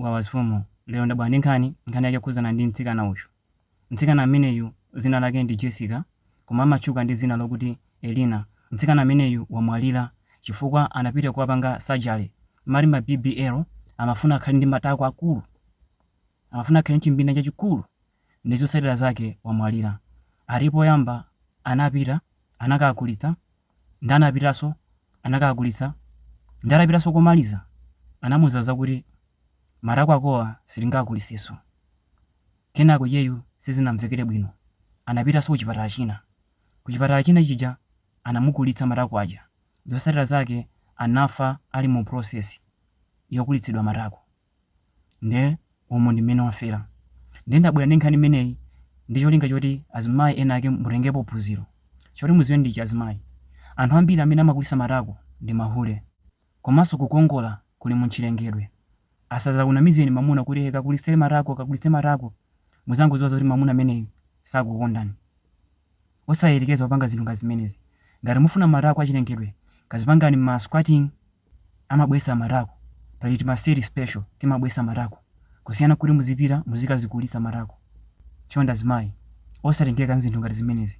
Wawa Mfumu, lero ndabwera ndi nkhani, nkhani yake yokhudzana ndi mtsikana uyu. Mtsikana ameneyu dzina lake ndi Jessica koma amatchuka ndi dzina lokuti Elina. Mtsikana ameneyu wamwalira chifukwa anapita kukapanga surgery mati ma BBL, amafuna akhale ndi matako akulu, amafuna akhale ndi chimbina chachikulu ndi zotsatira zake wamwalira. Ati poyamba anapita anakakulitsa ndi anapitanso anakakulitsa ndi atapitanso komaliza anamuuza zakuti matako akowa sitingakulitsenso. Kenako iyeyu sizinamvekere bwino anapitanso kuchipatala china. Kuchipatala china chija anamukulitsa matako aja. Zotsatira zake anafa ali mu process yokulitsidwa matako. Nde umu ndi mmene wafera. Nde ndabwera ndi nkhani imeneyi ndi cholinga choti azimayi ena ake mutengepo phunziro. Choti mudziwe ndi ichi azimayi, anthu ambiri amene amakulitsa matako ndi mahule. Komanso kukongola kuli mu chilengedwe. Asazakunamizeni mamuna kuti ee kakulitse matako, kakulitse matako. Muzangodziwa zoti mamuna ameneyu sakukondani. Osayerekeza kupanga zinthu ngati zimenezi. Ngati mufuna matako achilengedwe, kazipangani ma squatting amabweretsa matako. Pali tima set special timabweretsa matako kusiyana kuti muzipita muzikazikulitsa matako. Chonde azimayi, osatengeka ndi zinthu ngati zimenezi.